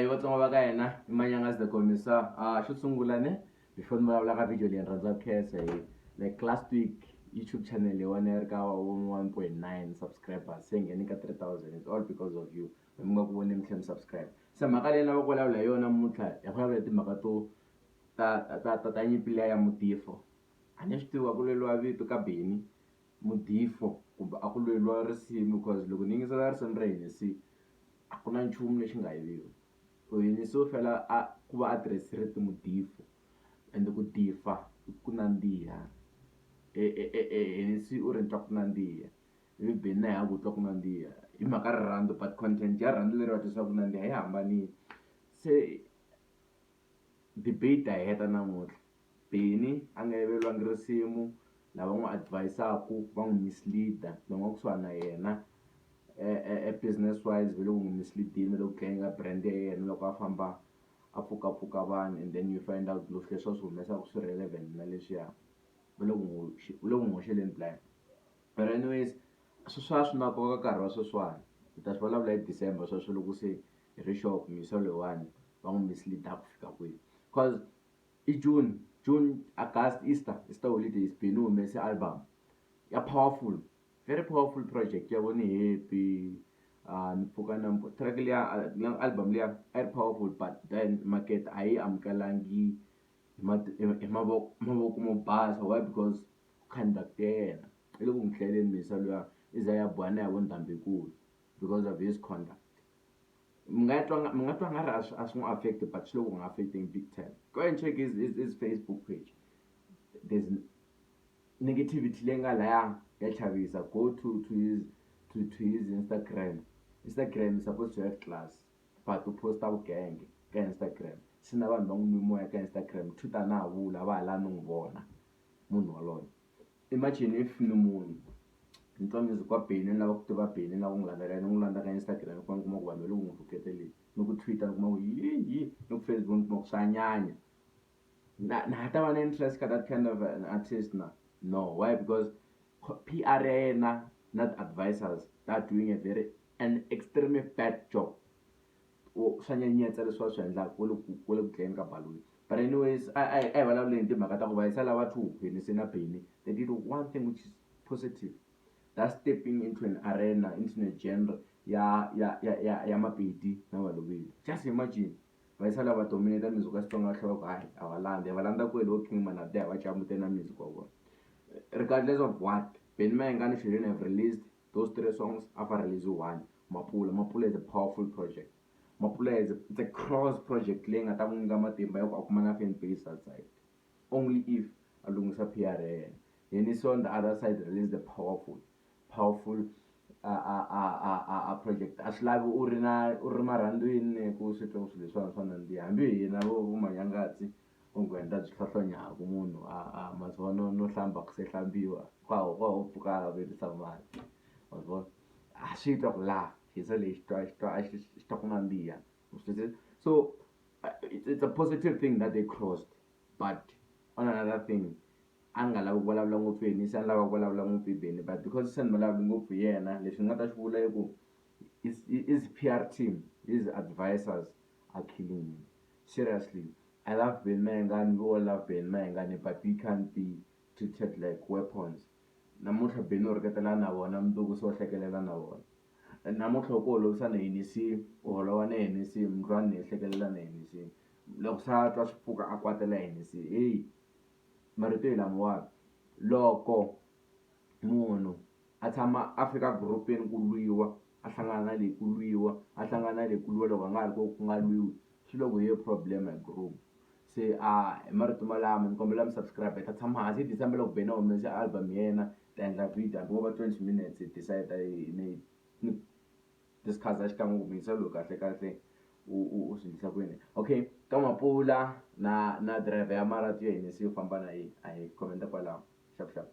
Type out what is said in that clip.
Vatsonga va ka hina i Manyangazi the Commissar. Xo sungula ne before ni vulavula ka video leyi ni rhandza ku khensa hi like last week YouTube channel leyiwani ya ri ka 1.9 subscribers se nghene ka 3000. It's all because of you. Mi nga ku voni mi tlhela mi subscribe. Se mhaka leyi ni lavaka ku vulavula hi yona namuntlha hi vulavula hi timhaka to ta ta ta ta nyimpi liya ya Modifo. A ni swi tivi a ku lweriwa vito ka Benny Modifo kumbe a ku lweriwa risimu because loko ni yingisela risimu ra Hennessy a ku na nchumu lexi nga yiviwa. Hennessy u fela a ku va a tirhise rito Modifo ende ku difa i ku nandziha Hennessy u ri ni twa ku nandziha ivi Benny na yena a ku u twa ku nandziha hi mhaka rirhandzu but content ya rirhandzu leri va twisaka ku nandziha yi hambanile se debate ha yi heta namuntlha Benny a nga yiveriwangi risimu lava n'wi advise-aku va n'wi mislead-a va nga kusuhani na yena business wise va le ku n'wi mislead-eni va le ku dlayeni ka brand ya yena loko a famba a pfukapfuka vanhu and then you find out leswi leswi a swi humesaka swi relevant na leswiya va le ku n'wi u le ku n'wi hoxeleni blind but anyways sweswo a swi na nkoka nkarhi wa sweswiwani hi ta swi vulavula hi December sweswo loko se hi ri sure ku muyisa loyiwani va n'wi mislead-a ku fika kwihi cause i June June August Easter Easter holidays Benny u humese album ya powerful very powerful project ya vo ni happy ni pfuka nampundzu track liya album liya a yi ri powerful but then market a yi amukelangi hi hi mavoko mavoko mo basa why because conduct ya yena yi le ku n'wi hlaleni muyisa luya i za a ya boha na ya vo ndhambi-nkulu because of his conduct mi nga twa mi nga twa nga ri a swi a swi n'wi affect but swi le ku n'wi affect-eni big time go and check his Facebook page there's negativity leyi nga laya ya chavisa go to his Instagram Instagram is supposed to have class but u post-a vugenge ka Instagram se na vanhu va n'wi nwe moya ka Instagram Twitter na ha vula va ha la no n'wi vona munhu waloye imagine if ni munhu ni twa music wa Benny ni lava ku tiva Benny ni lava ku n'wi landzelela ni n'wi landza ka Instagram ni kuma ni kuma ku vanhu va le ku n'wi rhuketeleni ni ku Twitter ni kuma ku yi ni ku Facebook ni kuma ku swa nyanya na na ha ta va na interest ka that kind of an artist na no why because P_R ya yena na ti-advisors they are doing a very an extremely bad job swa nyenyetsa leswi va swi endlaka ku le ku ku le ku dlayeni ka balloon but anyways a hi vulavuleni timhaka ta ku vayisa lava two Hennessy na Benny they did one thing which is positive that's stepping into an arena into a genre ya ya ya ya ya Mapedi na Balobedu just imagine vayisa lava dominate music wa Xitsonga va tlhela va ku hayi a va landzi va landza kwele vo King Manade va chambute na music wa vona regardless of what Benny Mayengani shouldn't have released those three songs a fa release one Mapula Mapula is a powerful project Mapula is a, it's a cross project leyi nga ta n'wi nyika matimba ya ku a kuma na fan base outside only if a lunghisa P_R ya yena Hennessy on the other side release the powerful powerful a project a swi lavi u ri na u ri marhandzwini ku swi twa swilo leswiwani swa nandziha hambi hina vo vo Manyangatsi vungwenda byi hlohlonyaku munhu a ma swi vona no hlamba ku se hlambiwa kwaho kwaho pfuka a virisa mati ma swi vona a swi twa ku laha xisa lexi twa xi twa xi twa ku nandziha so it's a positive thing that they crossed but on another thing a ni nga lavi ku vulavula ngopfu hi Hennessy a ni lava ku vulavula ngopfu hi Benny but because se ni vulavule ngopfu hi yena leswi ni nga ta xi vula i ku his P_R team his advisors are killing him seriously I love Benny Mayengani we all love Benny Mayengani but we can't be treated like weapons namuntlha Benny u rhuketela na vona mundzuku se u hlekelela na vona namuntlha u ku holovisa na Hennessy u holova na Hennessy mundlwana hi hlekelela na Hennessy loko se a twa swi pfuka a kwatela Hennessy heyi marito hi lamawani loko munhu a tshama a fika group-ini ku lwiwa a hlangana na leyi ku lwiwa a hlangana na leyi ku lwiwa loko a nga ha ri ku ku nga lwiwi swi le ku hi problem hi group se a hi marito malamo ni kombela mi subscribe hi ta tshama hansi hi December loko Benny a humese album ya yena ta endla video hambi ko va 20 minutes hi decide ni ni discuss xikan'we ku muyisa loyi kahle kahle u u u swi endlisa ku yini okay ka Mapula na na driver ya marato ya Hennessy yo famba na yi a hi comment kwalaho xap xap.